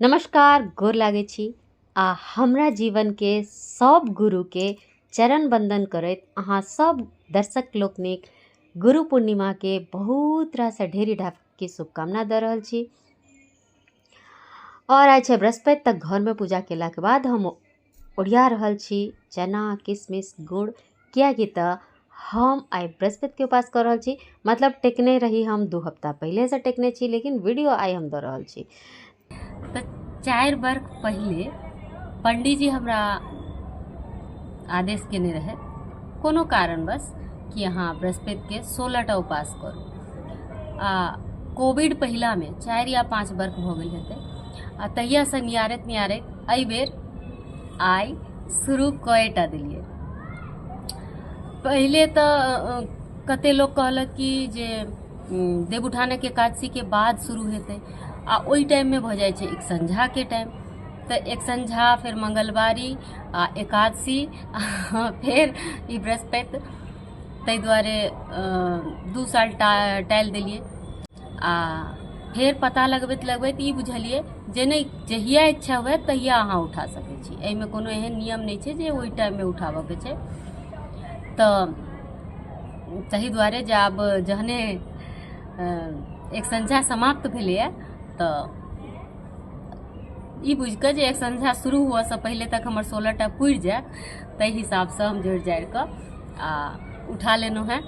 नमस्कार, गोर लागै छी आ हमरा जीवनके सब गुरुके चरण वंदन करैत अहाँ सब दर्शक लोकनिक गुरु पूर्णिमाके बहुत रास ढेरी ढाके शुभकामना दऽ रहल छी। और आइ छै बृहस्पति, तऽ घरमे पूजा केलाके बाद हम ओरिया रहल छी चना, किशमिश, गुड़, किएकि तऽ हम आइ बृहस्पतिके उपास कऽ रहल छी। मतलब टेकने रही हम 2 हफ्ता पहिलेसँ टेकने छी, लेकिन वीडियो आइ हम दऽ रहल छी। तऽ 4 बरख पहिले पंडीजी हमरा आदेश केने रहे कोनो कारणवश कि अहाँ बृहस्पतिके 16टा उपास करू। आ कोविड पहिलामे 4 या 5 बरख भऽ गेल हेतै, आ तहियासँ नियारैत नियारैत एहि बेर आइ शुरू कएटा देलियै। पहिले तऽ कते लोक कहलक कि जे देवउठानके एकादशीके बाद शुरू हेतै, आ ओहि टाइममे भऽ जाइ छै एक संझाके टाइम, तऽ एक संझा, फेर मंगलवारी आ एकादशी, फेर ई बृहस्पति, ताहि दुआरे 2 साल टालि देलियै। आ फेर पता लगबैत लगबैत ई बुझलियै जे नहि, जहिया इच्छा हुए तहिया अहाँ उठा सकै छी, एहिमे कोनो एहन नियम नहि छै जे ओहि टाइममे उठाबऽके छै। तऽ ताहि दुआरे जे आब जहने एक संझा समाप्त भेलैए तऽ ई बुझिकऽ जे एक संझा शुरू हुअसँ पहिले तक हमर 16टा पुरि जायत, ताहि हिसाबसँ हम जोड़ि जाड़ि कऽ आ उठा लेलहुँ हेँ।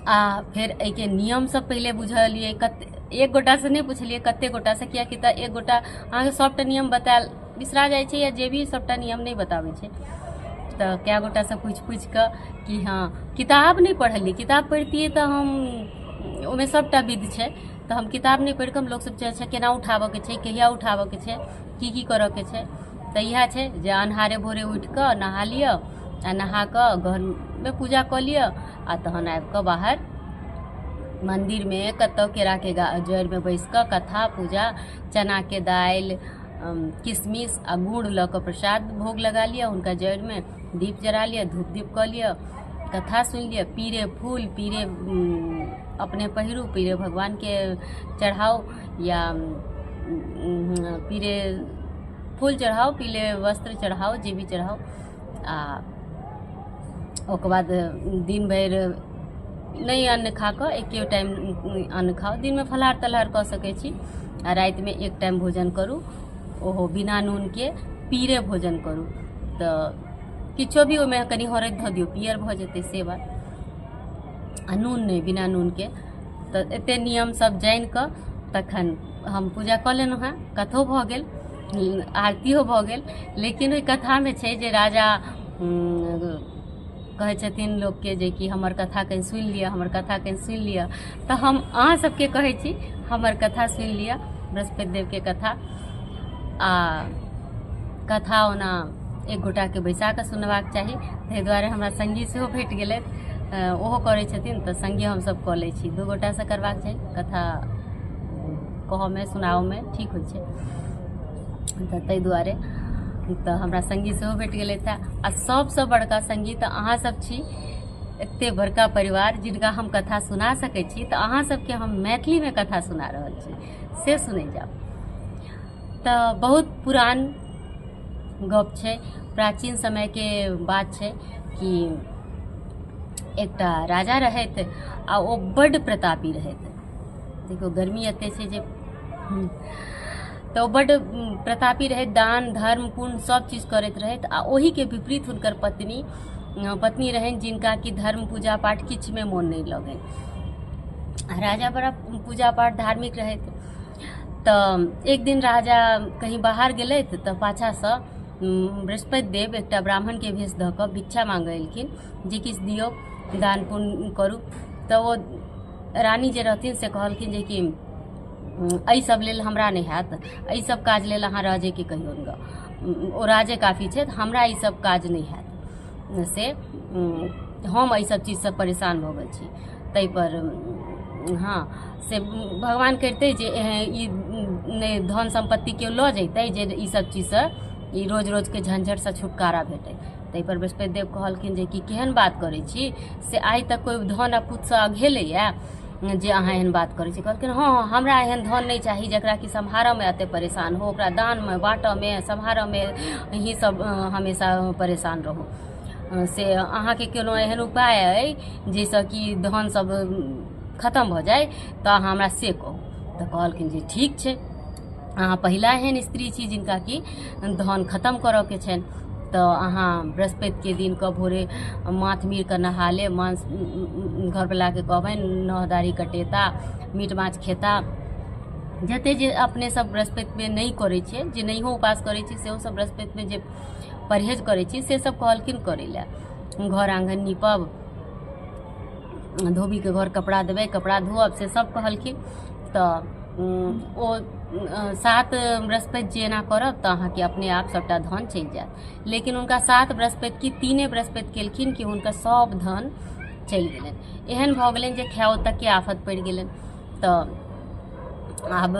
आ फेर एहिके नियम सब पहिले बुझलियै, कते एक गोटासँ नहि पुछलियै, कते गोटासँ, किएकि तऽ एक गोटा अहाँके सबटा नियम बतायल बिसरा जाइ छै, या जे भी सबटा नियम नहि बताबै छै। तऽ कए गोटासँ पूछि पूछि कऽ कि हँ, किताब नहि पढ़लियै, किताब पढ़ितियै तऽ हम ओहिमे सबटा विध छै, तऽ हम किताब नहि पढ़ि कऽ हम लोकसभ छै अच्छा केना उठाबऽके छै, कहिया उठाबऽके छै, की की करऽके छै। तऽ इएह छै जे अन्हारे भोरे उठि कऽ नहा लिअ, आ नहा कऽ घरमे पूजा कऽ लिअ, आ तहन आबि कऽ बाहर मन्दिरमे कतहु केराके जड़िमे बैसि कऽ कथा पूजा, चनाके दालि, किशमिश आ गुड़ लऽ कऽ प्रसाद भोग लगा लिअ, हुनका जड़िमे दीप जरा लिअ, धूप दीप कऽ लिअ, कथा सुनि लिअ, पीरे फूल पीरे अपने पहिरू, पीरे भगवानके चढ़ाउ, या पीरे फूल चढ़ाउ, पीले वस्त्र चढ़ाउ, जे भी चढ़ाउ। आ ओकर बाद दिन भरि नहि अन्न खा कऽ एके टाइम अन्न खाउ, दिनमे फलाहार तलहार कऽ सकै छी, आ रातिमे एक टाइम भोजन करू, ओहो बिना नूनके पीरे भोजन करू। तऽ किछो भी ओहिमे कनि हरदि धऽ दियौ, पियर भऽ जेतै से बात, आ नून नहि, बिना नूनके। तऽ एते नियम सब जानि कऽ तखन हम पूजा कऽ लेलहुँ हेँ, कथो भऽ गेल, आरतियो भऽ गेल। लेकिन ओहि कथामे छै जे राजा कहै छथिन लोकके जे कि हमर कथा कनि सुनि लिअ, हमर कथा कनि सुनि लिअ। तऽ हम अहाँ सबके कहै छी हमर कथा सुनि लिअ, बृहस्पति देवके कथा। आ कथा ओना एक गोटाके बैसा कऽ सुनबाक चाही, ताहि दुआरे हमरा सङ्गी सेहो भेट गेलथि, ओहो करै छथिन, तऽ सङ्गे हमसब कऽ लै छी। 2 गोटासँ करबाक चाही कथा, कहऽमे सुनाबऽमे ठीक होइ छै, तऽ ताहि दुआरे तऽ हमरा सङ्गी सेहो भेट गेलथि हेँ। आ सबसँ बड़का सङ्गी तऽ अहाँ सब छी, एते बड़का परिवार जिनका हम कथा सुना सकै छी, तऽ अहाँ सबके हम मैथिलीमे कथा सुना रहल छी, से सुनै जाउ। तऽ बहुत पुरान गप छै, प्राचीन समयके बात छै कि एकटा राजा रहथि आ ओ बड्ड प्रतापी रहथि। देखियौ गर्मी एते छै जे तऽ ओ बड्ड प्रतापी रहथि, दान धर्म पुण्य सब चीज करैत रहथि। आ ओहिके विपरीत हुनकर पत्नी रहनि, जिनका कि धर्म पूजा पाठ किछुमे मोन नहि लगनि। राजा बड़ा पूजा पाठ धार्मिक रहथि। तऽ एक दिन राजा कहीं बाहर गेलथि तऽ पाछासँ बृहस्पति देव एकटा ब्राह्मणके भेष धऽ कऽ भिक्षा मांगऽ एलखिन जे किछु दियौ, दान पुण्य करू। तऽ ओ रानी जे रहथिन से कहलखिन जे कि एहि सब लेल हमरा नहि हैत, एहि सब काज लेल अहाँ राजेके कहियौन गऽ, ओ राजे काफी छथि, हमरा ई सब काज नहि हैत, से हम एहि सब चीजसँ परेशान भऽ गेल छी। ताहिपर हँ से भगवान करितै जे ई नहि धन सम्पत्ति केओ लऽ जैतै जे ई सब चीजसँ ई रोज रोजके झंझटसँ छुटकारा भेटै। ताहिपर बृहस्पति देव कहलखिन जे कि केहन बात करै छी, से आइ तक कोइ धन आ पूतसँ अघेलैए? जे अहाँ एहन बात करै छी। कहलखिन हँ हमरा एहन धन नहि चाही जकरा कि सम्हारऽमे एते परेशान हो, ओकरा दानमे बाँटऽमे सम्हारऽमे ही सब हमेशा परेशान रहू। से अहाँके कोनो एहन उपाय अइ जाहिसँ कि धन सब खतम भऽ जाइ तऽ अहाँ हमरा से कहू। तऽ कहलखिन जे ठीक छै, अहाँ पहिला एहन स्त्री छी जिनका कि धन खतम करऽके छनि, तऽ अहाँ बृहस्पतिके दिन कऽ भोरे माथ मीर कऽ नहा लेब, मांस घरवलाके कहबनि नह दाढ़ी कटेता, मीट माछ खेता, जते जे अपने सब बृहस्पतिमे नहि करै छियै, जे नहियो उपास करै छी सेहो सब बृहस्पतिमे जे परहेज करै छी से सब कहलखिन करै लए। घर आङ्गन नीपब, धोबीके घर कपड़ा देबै, कपड़ा धोअब, से सब कहलखिन। तऽ ओ 7 बृहस्पति जे एना करब तऽ अहाँके अपने आप सबटा धन चलि जायत। लेकिन हुनका 7 बृहस्पति की 3 बृहस्पति केलखिन कि हुनकर सब धन चलि गेलनि। एहन भऽ गेलनि जे खाओ तकके आफत पड़ि गेलनि। तऽ आब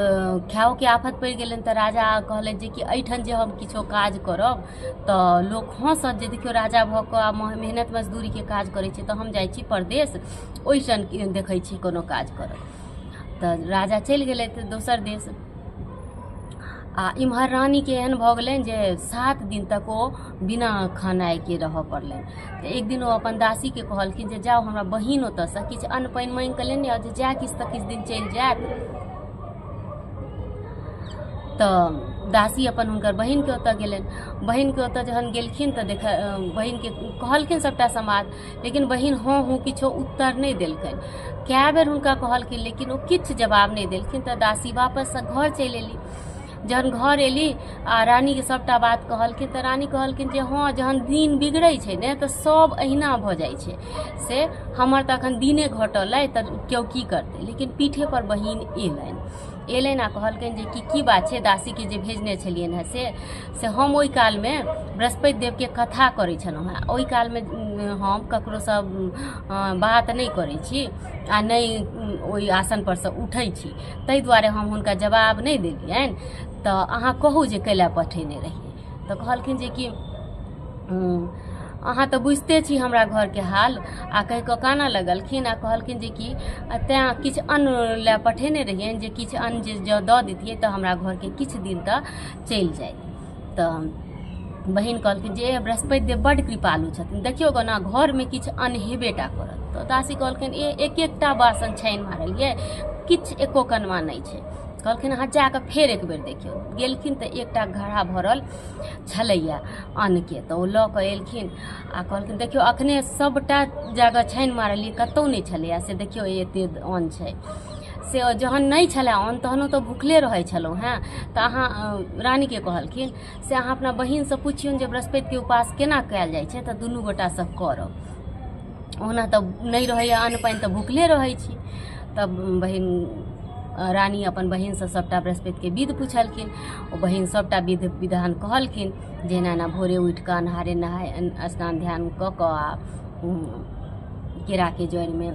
खाओके आफत पड़ि गेलनि तऽ राजा कहलनि जे कि एहिठाम जे हम किछो काज करब तऽ लोक हँसत जे देखियौ राजा भऽ कऽ आब मेहनत मजदूरीके काज करै छै, तऽ हम जाइ छी परदेश, ओहिठाम देखै छी कोनो काज करब। तऽ राजा चलि गेलथि दोसर देश। आ इम्हर रानीके एहन भऽ गेलनि जे 7 दिन तक ओ बिना खेनाइके रहऽ पड़लनि। तऽ एक दिन ओ अपन दासीके कहलखिन जे जाउ हमरा बहिन ओतऽसँ किछु अन्न पानि माँगि कऽ लेने आउ, जे जाए किछु तऽ किछु दिन चलि जायत। तऽ दासी अपन हुनकर बहिनके ओतऽ गेलनि। बहिनके ओतऽ जहन गेलखिन तऽ देख बहिनके कहलखिन सबटा समाद, लेकिन बहिन हँ हूँ किछो उत्तर नहि देलकनि। कए बेर हुनका कहलखिन लेकिन ओ किछु जवाब नहि देलखिन। तऽ दासी वापस घर चलि एली। जहन घर एली आ रानीके सबटा बात कहलखिन तऽ रानी कहलखिन जे हँ जहन दिन बिगड़ै छै ने तऽ सब अहिना भऽ जाइ छै, से हमर तऽ अखन दिने घटल अइ तऽ केओ की करतै। लेकिन पीठे पर बहिन एलनि आ कहलकनि जे कि की बात छै, दासीके जे भेजने छलियनि हेँ से हम ओहि कालमे बृहस्पति देवके कथा करै छलहुँ हेँ, ओहि कालमे हम ककरोसँ बात नहि करै छी आ नहि ओहि आसनपर सँ उठै छी, ताहि दुआरे हम हुनका जवाब नहि देलियनि। तऽ अहाँ कहू जे कैला पठेने रहियै। तऽ कहलखिन जे कि अहाँ तऽ बुझिते छी हमरा घरके हाल, आ कहि कऽ कानऽ लगलखिन आ कहलखिन जे कि तैँ किछु अन्न लए पठेने रहियनि जे किछु अन्न जे जँ दऽ दैतियै तऽ हमरा घरके किछु दिन तऽ चलि जाइत। तऽ बहिन कहलखिन जे बृहस्पति देव बड्ड कृपालु छथिन, देखियौ गऽ ने घरमे किछु अन्न हेबे टा करत। तऽ दासी कहलखिन ए एक एकटा बासन छानि मारलियै, किछु एको कनमा नहि छै। कहलखिन अहाँ जाकऽ फेर एक बेर देखियौ। गेलखिन तऽ एकटा घड़ा भरल छलैया अन्नके, तऽ ओ लऽ कऽ एलखिन आ कहलखिन देखियौ अखने सबटा जगह छानि मारलियै, कतहु नहि छलैया, से देखियौ एते अन्न छै। से जहन नहि छलै अन्न तहनो तऽ भुखले रहै छलहुँ हेँ। तऽ अहाँ रानीके कहलखिन से अहाँ अपना बहिनसँ पुछियौन जे बृहस्पतिके उपास केना कयल जाइ छै, तऽ दुनू गोटासँ करब। ओना तऽ नहि रहैए अन्न पानि तऽ भुखले रहै छी। तब बहिन रानी अपन बहिनसँ सबटा बृहस्पतिके विध पुछलखिन। ओ बहिन सबटा विध विधान कहलखिन जे एना एना भोरे उठि कऽ अन्हारे नहाय स्नान ध्यान कऽ कऽ आ केराके जड़िमे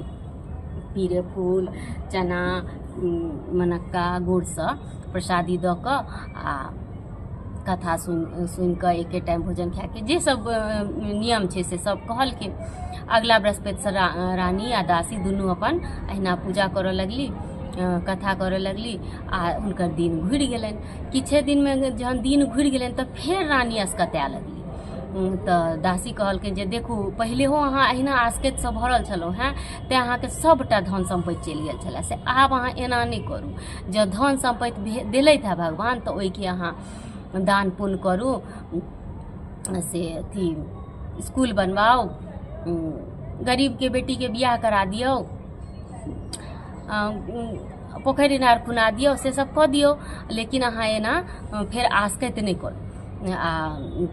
पीरे फूल चना मनक्का गुड़सँ प्रसादी दऽ कऽ आ कथा सुनि कऽ एके टाइम भोजन खाके जे सब नियम छै से सब कहलखिन। अगला बृहस्पतिसँ रानी आ दासी दुनू अपन अहिना पूजा करऽ लगली, कथा करऽ लगली आ हुनकर दिन घुरि गेलनि। किछे दिनमे जहन दिन घुरि गेलनि तऽ फेर रानी असकताए लगली। तऽ दासी कहलखिन जे देखू पहिलेहो अहाँ अहिना आसकतिसँ भरल छलहुँ हेँ तैँ अहाँके सभटा धन सम्पत्ति चलि गेल छलए, से आब अहाँ एना नहि करू। जँ धन सम्पत्ति देलथि हेँ भगवान तऽ ओहिके अहाँ दान पुण्य करू, से अथी इसकुल बनबाउ, गरीबके बेटीके बियाह करा दियौ, पोखरि इनार खुना दियौ, से सब कऽ दियौ, लेकिन अहाँ एना फेर आसकति नहि करू। आ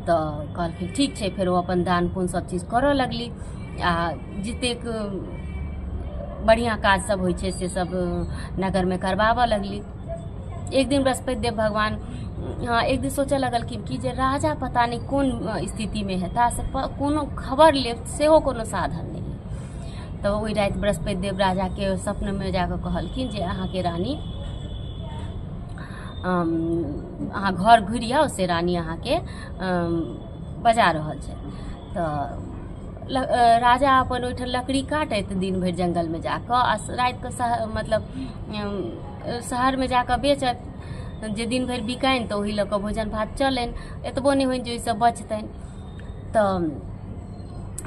तऽ कहलखिन ठीक छै। फेर ओ अपन दान पुण्य सब चीज करऽ लगली आ जतेक बढ़िआँ काज सब होइ छै से सब नगरमे करबाबऽ लगली। एक दिन बृहस्पति देव भगवान हँ एक दिन सोचऽ लगलखिन कि जे राजा पता नहि कोन स्थितिमे हेता, से कोनो खबर लेब सेहो कोनो साधन नहि। तऽ ओहि राति बृहस्पति देव राजाके स्वप्नमे जाकऽ कहलखिन जे अहाँके रानी अहाँ घर घुरि आउ, से रानी अहाँके बजा रहल छै। तऽ राजा अपन ओहिठाम लकड़ी काटैत दिन भरि जङ्गलमे जाकऽ आ रातिके शहर मतलब शहरमे जाकऽ बेचत। जे दिन भरि बिकानि तऽ ओही लऽ कऽ भोजन भात चलनि, एतबो नहि होइन जे ओहिसँ बचतनि। तऽ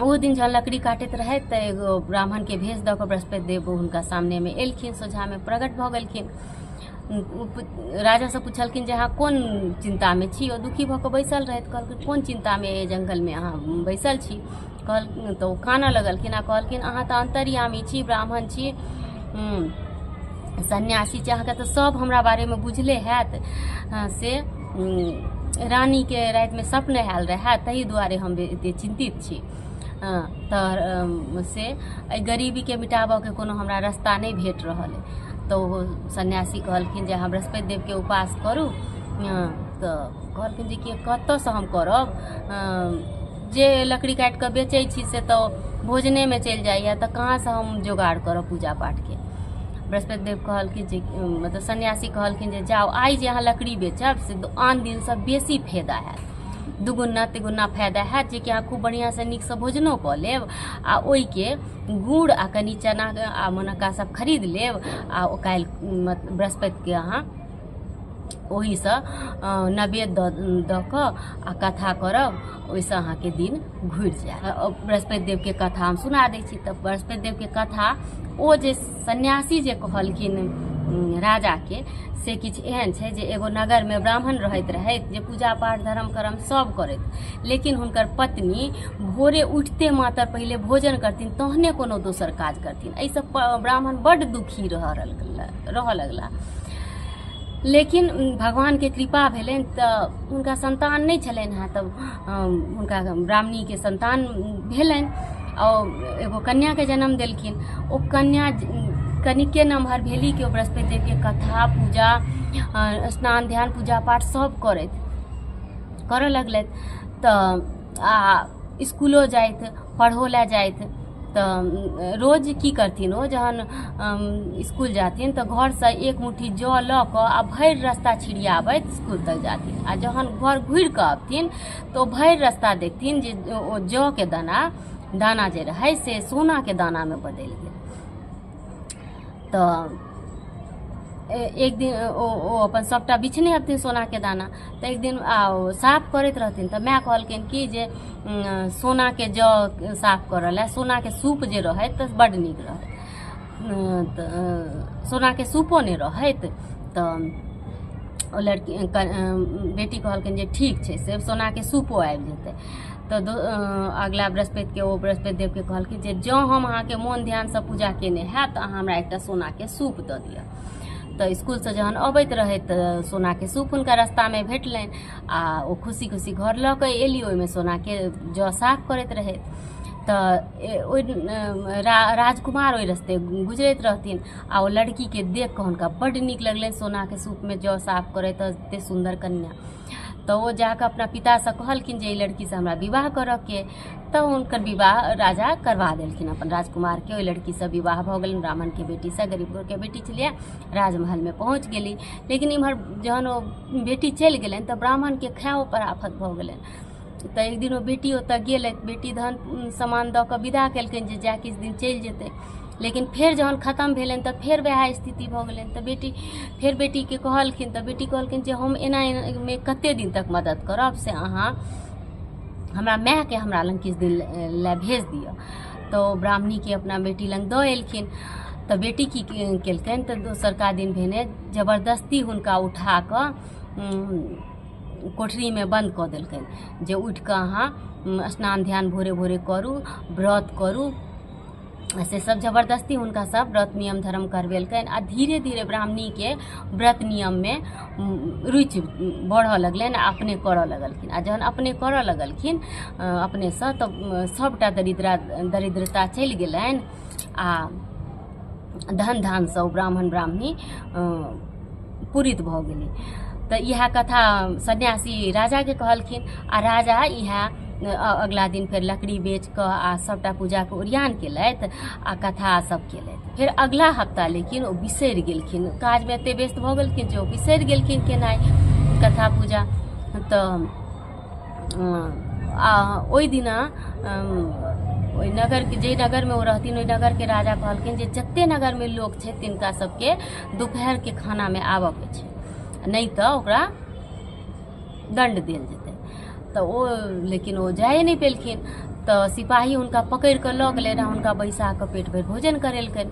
ओ दिन जहन लकड़ी काटैत रहथि तऽ एगो ब्राह्मणके भेष दऽ कऽ बृहस्पति देव हुनका सामनेमे एलखिन, सोझामे प्रकट भऽ गेलखिन। राजासँ पुछलखिन जे अहाँ कोन चिन्तामे छी? ओ दुखी भऽ कऽ बैसल रहथि। कहलखिन कोन चिन्तामे एहि जङ्गलमे अहाँ बैसल छी? कहल तऽ ओ कानऽ लगलखिन आ कहलखिन अहाँ तऽ अन्तर्यामी छी, ब्राह्मण छी, सन्यासी छी, अहाँके तऽ सब हमरा बारेमे बुझले हैत। से रानीके रातिमे स्वप्न आयल रहए, ताहि दुआरे हम एते चिन्तित छी। तऽ से एहि गरीबीके मिटाबऽके कोनो हमरा रस्ता नहि भेट रहल अइ। तऽ ओ सन्यासी कहलखिन जे अहाँ बृहस्पति देवके उपास करू। तऽ कहलखिन जे कि कतऽसँ हम करब? जे लकड़ी काटि कऽ बेचै छी से तऽ भोजनेमे चलि जाइए, तऽ कहाँसँ हम जोगाड़ करब पूजा पाठके? बृहस्पति देव कहलखिन जे मतलब सन्यासी कहलखिन जे जाउ, आइ जे अहाँ लकड़ी बेचब से आन दिनसँ बेसी फायदा हैत, दुगुना तिगुना फायदा हैत, जेकि अहाँ खूब बढ़िआँसँ नीकसँ भोजनो कऽ लेब आ ओहिके गुड़ आ कनि चना आ मुनक्का सब खरीद लेब आ ओ काल्हि बृहस्पतिके अहाँ ओहीसँ नैवेद्य दऽ कऽ आ कथा करब, ओहिसँ अहाँके दिन घुरि जायत। बृहस्पति देवके कथा हम सुना दै छी। तऽ बृहस्पति देवके कथा ओ जे सन्यासी जे कहलखिन राजाके से किछु एहन छै जे एगो नगरमे ब्राह्मण रहैत रहथि जे पूजा पाठ धर्म कर्म सब करैत, लेकिन हुनकर पत्नी भोरे उठिते मातर पहिले भोजन करथिन तहने कोनो दोसर काज करथिन। एहिसँ ब्राह्मण बड्ड दुखी रहऽ लगला। लेकिन भगवानके कृपा भेलनि तऽ हुनका सन्तान नहि छलनि हेँ, तऽ हुनका ब्राह्मणीके सन्तान भेलनि आओर एगो कन्याके जन्म देलखिन। ओ कन्या कनिके नमहर भेली कि ओ बृहस्पति देवके कथा पूजा स्नान ध्यान पूजा पाठ सब करऽ लगलथि। तऽ आ इसकुलो जाथि, पढ़ो लए जाथि। तऽ रोज की करथिन ओ जहन इसकुल जाथिन तऽ घरसँ एक मुट्ठी जौ लऽ कऽ आ भरि रास्ता छिड़ियाबैत इसकुल तक जाथिन आ जहन घर घुरि कऽ अबथिन तऽ ओ भरि रास्ता देखथिन जे ओ जौके दाना जे रहै से सोनाके दानामे बदलि गेल। तऽ एक दिन ओ अपन सभटा बिछने हेथिन सोनाके दाना। तऽ एक दिन आ ओ साफ करैत रहथिन तऽ माय कहलखिन कि जे सोनाके जौ साफ करऽ लए सोनाके सूप जे रहैत तऽ बड्ड नीक रहैत। तऽ सोनाके सूपो नहि रहैत। तऽ ओ लड़की बेटी कहलखिन जे ठीक छै, से सोनाके सूपो आबि जेतै। तऽ अगिला बृहस्पतिके ओ बृहस्पति देवके कहलखिन जे जँ हम अहाँके मोन ध्यानसँ पूजा केने हैब तऽ अहाँ हमरा एकटा सोनाके सूप दऽ दिअ। तऽ इसकुलसँ जहन अबैत रहथि तऽ सोनाके सूप हुनका रस्तामे भेटलनि आ ओ खुशी खुशी घर लऽ कऽ एली। ओहिमे सोनाके जौ साफ करैत रहथि तऽ ओहि राजकुमार ओहि रस्ते गुजरैत रहथिन आ ओ लड़कीके देख कऽ हुनका बड्ड नीक लगलनि, सोनाके सूपमे जौ साफ करैत एतेक सुन्दर कन्या। तऽ ओ जाकऽ अपना पितासँ कहलखिन जे एहि लड़कीसँ हमरा विवाह करऽके। तऽ हुनकर विवाह राजा करवा देलखिन अपन राजकुमारके। ओहि लड़कीसँ विवाह भऽ गेलनि, ब्राह्मणके बेटीसँ, गरीब घरके बेटी छलियै, राजमहलमे पहुँच गेली। लेकिन इम्हर जहन ओ बेटी चलि गेलनि तऽ ब्राह्मणके खाओ पर आफत भऽ गेलनि। तऽ एक दिन ओ बेटी ओतऽ गेलथि, बेटी धन सामान दऽ कऽ विदा केलकनि जे जा किछु दिन चलि जेतै। लेकिन फेर जहन खतम भेलनि तऽ फेर वएह स्थिति भऽ गेलनि। तऽ बेटी फेर बेटीके कहलखिन तऽ बेटी कहलखिन जे हम एना एनामे कते दिन तक मदद करब, से अहाँ हमरा मायके हमरा लग किछु दिन लए भेज दिअ। तऽ ओ ब्राह्मणीके अपना बेटी लग दऽ एलखिन। तऽ बेटी की केलकनि तऽ दोसरका दिन भेने जबरदस्ती हुनका उठा कऽ कोठरीमे बन्द कऽ देलकनि जे उठि कऽ अहाँ स्नान ध्यान भोरे भोरे करू, व्रत करू। से सब जबरदस्ती हुनका सब व्रत नियम धर्म करबेलकनि आ धीरे धीरे ब्राह्मणीके व्रत नियममे रुचि बढ़ऽ लगलनि आ अपने करऽ लगलखिन। आ जहन अपने करऽ लगलखिन अपनेसँ तऽ सबटा दरिद्रता चलि गेलनि आ धन धानसँ ओ ब्राह्मण ब्राह्मणी पूरित भऽ गेली। तऽ इएह कथा सन्यासी राजाके कहलखिन आ राजा इएह अगिला दिन फेर लकड़ी बेच कऽ आ सभटा पूजाके ओरियान केलथि आ कथा सब केलथि। फेर अगिला हफ्ता लेकिन ओ बिसरि गेलखिन, काजमे एते व्यस्त भऽ गेलखिन जे ओ बिसरि गेलखिन केनाइ कथा पूजा। तऽ आ ओहि दिना ओहि नगरके, जाहि नगरमे ओ रहथिन ओहि नगरके राजा कहलखिन जे जते नगरमे लोक छै तिनका सबके दुपहरके खानामे आबऽके छै, नहि तऽ ओकरा दण्ड देल जेतै। तऽ ओ लेकिन ओ जाए नहि पेलखिन। तऽ सिपाही हुनका पकड़ि कऽ लऽ गेलनि आ हुनका बैसा कऽ पेट भरि भोजन करेलकनि।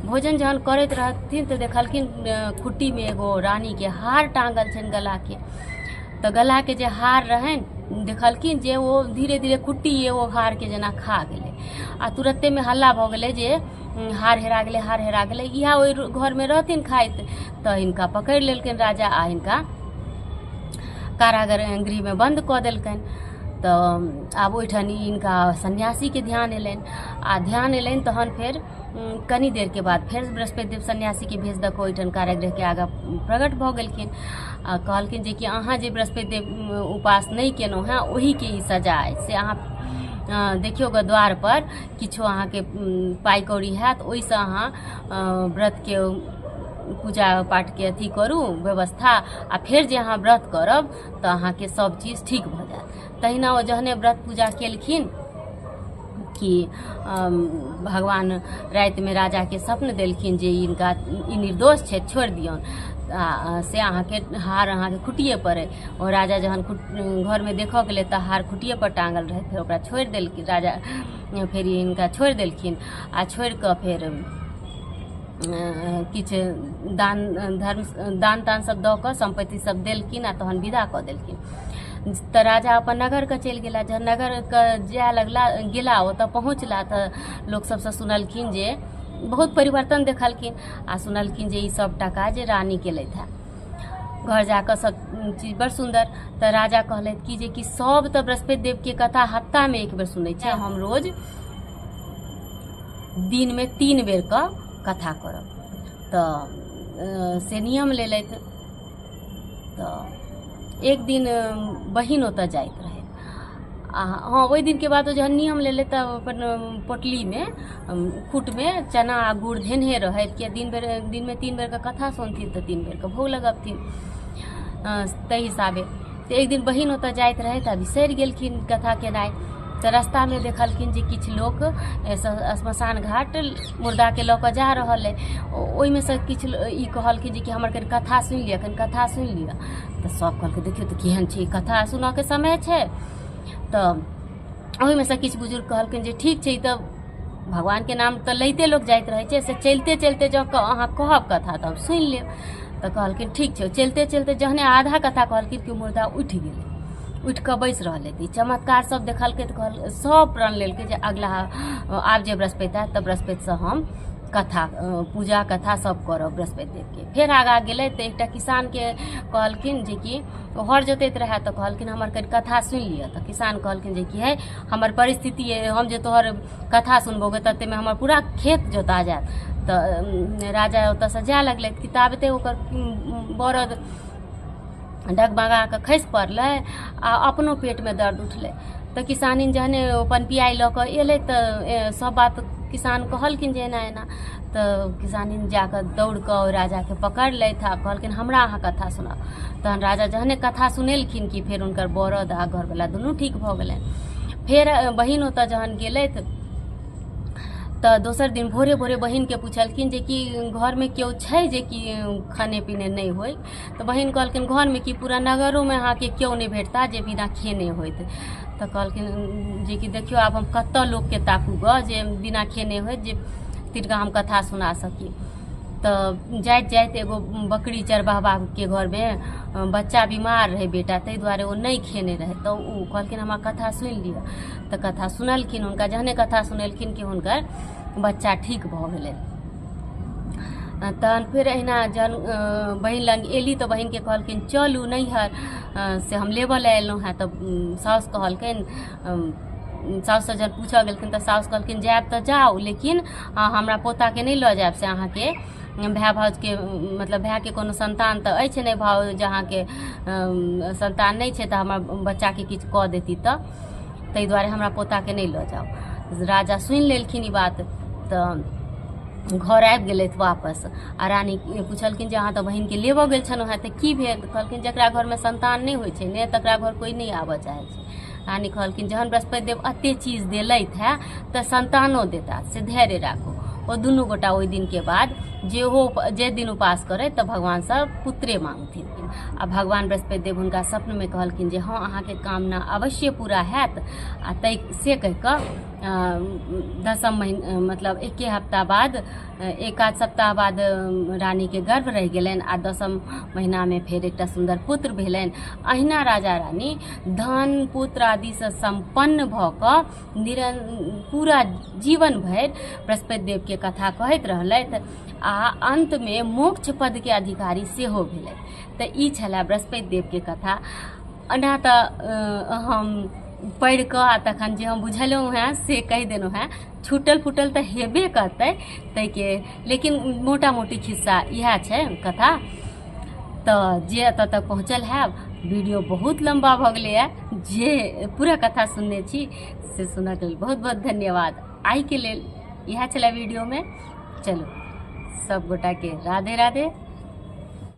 भोजन जहन करैत रहथिन तऽ देखलखिन खुट्टीमे एगो रानीके हार टाँगल छनि गलाके। तऽ गलाके जे हार रहनि देखलखिन जे ओ धीरे धीरे खुट्टी ओ हारके जेना खा गेलै आ तुरत्तेमे हल्ला भऽ गेलै जे हार हेरा गेलै, हार हेरा गेलै। इएह ओहि घरमे रहथिन खाइत तऽ हिनका पकड़ि लेलकनि राजा आ हिनका कारागार गृहमे बन्द कऽ देलकनि। तऽ आब ओहिठाम हिनका सन्यासीके ध्यान एलनि आ ध्यान एलनि तहन फेर कनी देरके बाद फेर बृहस्पति देव सन्यासीके भेज दऽ कऽ ओहिठाम कारागृहके आगाँ प्रकट भऽ गेलखिन आ कहलखिन जे कि अहाँ जे बृहस्पति देव उपास नहि केलहुँ हेँ ओहिके ई सजा अछि, से अहाँ देखियौ गऽ द्वारपर किछो अहाँके पाइ कौड़ी हैत, ओहिसँ अहाँ व्रतके पूजा पाठके अथी करू व्यवस्था, आ फेर जे अहाँ व्रत करब तऽ अहाँके सब चीज ठीक भऽ जायत। तहिना ओ जहने व्रत पूजा केलखिन कि भगवान रातिमे राजाके स्वप्न देलखिन जे हिनका ई निर्दोष छथि, छोड़ि दियौन, आ से अहाँके हार अहाँके खुट्टिए पर अइ। ओ राजा जहन घरमे देखऽ गेलै तऽ हार खुट्टिए पर टाँगल रहै। फेर ओकरा छोड़ि देलखिन राजा, फेर हिनका छोड़ि देलखिन आ छोड़ि कऽ फेर किछु दान धर्म दान तान सब दऽ कऽ सम्पत्ति सब देलखिन आ तहन विदा कऽ देलखिन। तऽ राजा अपन नगरके चलि गेला। जहन नगरके जाय लगला गेला, ओतऽ पहुँचला तऽ लोक सबसँ सुनलखिन जे बहुत परिवर्तन देखलखिन आ सुनलखिन जे ई सब टाका जे रानी केलथि हेँ। घर जाकऽ सब चीज बड़ सुन्दर। तऽ राजा कहलथि कि जे कि सब तऽ बृहस्पति देवके कथा हफ्तामे एक बेर सुनै छै, हम रोज दिनमे 3 बेरके कथा करब। तऽ से नियम लेलथि। तऽ एक दिन बहिन ओतऽ जाइत रहै आ हँ ओहि दिनके बाद ओ जहन नियम लेलथि तऽ अपन पोटलीमे खूटमे चना आ गुड़ धेने रहथि कि दिन बेर दिनमे 3 बेरके कथा सुनथिन तऽ 3 बेरके भोग लगबथिन ताहि हिसाबे। तऽ एक दिन बहिन ओतऽ जाइत रहै तऽ बिसरि गेलखिन कथा केनाइ। तऽ रास्तामे देखलखिन जे किछु लोक श्मशान घाट मुर्दाके लऽ कऽ जा रहल अइ। ओहिमे सँ किछु ई कहलखिन जे कि हमर कनि कथा सुनि लिअ, कनि कथा सुनि लिअ। तऽ सब कहलकै देखियौ तऽ केहन छै, कथा सुनऽके समय छै। तऽ ओहिमे सँ किछु बुजुर्ग कहलखिन जे ठीक छै, ई तऽ भगवानके नाम तऽ लैते लोक जाइत रहै छै, से चलिते चलिते जँ अहाँ कहब कथा तऽ हम सुनि लेब। तऽ कहलखिन ठीक छै। चलिते चलिते जहने आधा कथा कहलखिन कि मुर्दा उठि गेलै, उठि कऽ बैसि रहलै। तऽ ई चमत्कार सब देखलकै तऽ कहल सब प्रण लेलकै जे अगिला आब जे बृहस्पति आयत तऽ बृहस्पतिसँ हम कथा पूजा कथा सब करब बृहस्पति देवके। फेर आगाँ गेलै तऽ एकटा किसानके कहलखिन जे कि हर जोतैत रहए, तऽ कहलखिन हमर कनि कथा सुनि लिअ। तऽ किसान कहलखिन जे कि हे हमर परिस्थिति अइ, हम जे तोहर कथा सुनबौ गे ततेकमे हमर पूरा खेत जोता जायत। तऽ राजा ओतऽसँ जाय लगलथि कि ताबते ओकर बरद डगमगा कऽ खसि पड़लै आ अपनो पेटमे दर्द उठलै। तऽ किसानिन जहने ओ पनपियाइ लऽ कऽ एलै तऽ सब बात किसान कहलखिन जे एना एना। तऽ किसानिन जाकऽ दौड़ कऽ ओहि राजाके पकड़लथि आ कहलखिन हमरा अहाँ कथा सुनाउ। तहन राजा जहने कथा सुनेलखिन कि फेर हुनकर बरद आ घरवला दुनू ठीक भऽ गेलनि। फेर बहिन ओतऽ जहन गेलथि तऽ दोसर दिन भोरे भोरे बहिनके पुछलखिन जे कि घरमे केओ छै जे कि खाने पीने नहि होइ। तऽ बहिन कहलखिन घरमे कि पूरा नगरोमे अहाँके केओ नहि भेटता जे बिना खेने होइत। तऽ कहलखिन जे कि देखियौ आब हम कतऽ लोकके ताकू गऽ जे बिना खेने होइत जे तिनका हम कथा सुना सकी। तऽ जाइत जाइत एगो बकरी चरवाहाके घरमे बच्चा बीमार रहै बेटा, ताहि दुआरे ओ नहि खेने रहै। तऽ ओ कहलखिन हमरा कथा सुनि लिअ। तऽ कथा सुनलखिन हुनका, जहने कथा सुनेलखिन कि हुनकर बच्चा ठीक भऽ गेलै। तहन फेर अहिना जहन बहिन लग एली तऽ बहिनके कहलखिन चलू नैहर, से हम लेबऽ लए एलहुँ हेँ। तऽ साउस कहलखिन, साउससँ जहन पूछऽ गेलखिन तऽ साउस कहलखिन जायब तऽ जाउ, लेकिन हमरा पोताके नहि लऽ जायब, से अहाँके भाय भाउजके मतलब भायके कोनो संतान तऽ अछि नहि, भाउज अहाँके संतान नहि छै, तऽ हमर बच्चाके किछु कऽ देती, तऽ ताहि दुआरे हमरा पोताके नहि लऽ जाउ। राजा सुनि लेलखिन ई बात तऽ घर आबि गेलथि वापस आ रानी पुछलखिन जे अहाँ तऽ बहिनके लेबऽ गेल छलहुँ हेँ, तऽ की भेल? तऽ कहलखिन जकरा घरमे संतान नहि होइ छै ने तकरा घर कोइ नहि आबऽ चाहै छै। रानी कहलखिन जहन बृहस्पति देव एते चीज देलथि है तऽ संतानो देता, से धैर्य राखू। ओ दुनू गोटा ओहि दिनके बाद जे हो जे दिन उपास करे तऽ भगवानसँ पुत्रे मांगथिन। आ भगवान बृहस्पति देव हुनका स्वप्नमे कहलखिन जे हँ, अहाँके कामना अवश्य पूरा हैत। आ तै से कहि कऽ दसम महीना, मतलब एके हफ्ता बाद, एक आध सप्ताह बाद रानीके गर्भ रहि गेलनि आ दसम महीनामे फेर एकटा सुन्दर पुत्र भेलनि। अहिना राजा रानी धन पुत्र आदिसँ सम्पन्न भऽ कऽ पूरा जीवन भरि बृहस्पति देवके कथा कहैत रहलथि आ अन्तमे मोक्ष पदके अधिकारी सेहो भेलथि। तऽ ई छलए बृहस्पति देवके कथा। एना तऽ हम पढ़ि कऽ आ तखन जे हम बुझलहुँ हेँ से कहि देलहुँ हेँ, छूटल फूटल तऽ हेबे करतै ताहिके, लेकिन मोटा मोटी खिस्सा इएह छै कथा। तऽ जे एतऽ तक पहुँचल हैब, वीडियो बहुत लम्बा भऽ गेलैए, जे पूरा कथा सुनने छी से सुनऽके लेल बहुत बहुत धन्यवाद। आइके लेल इएह छलै वीडियोमे। चलू सब गोटाके राधे राधे।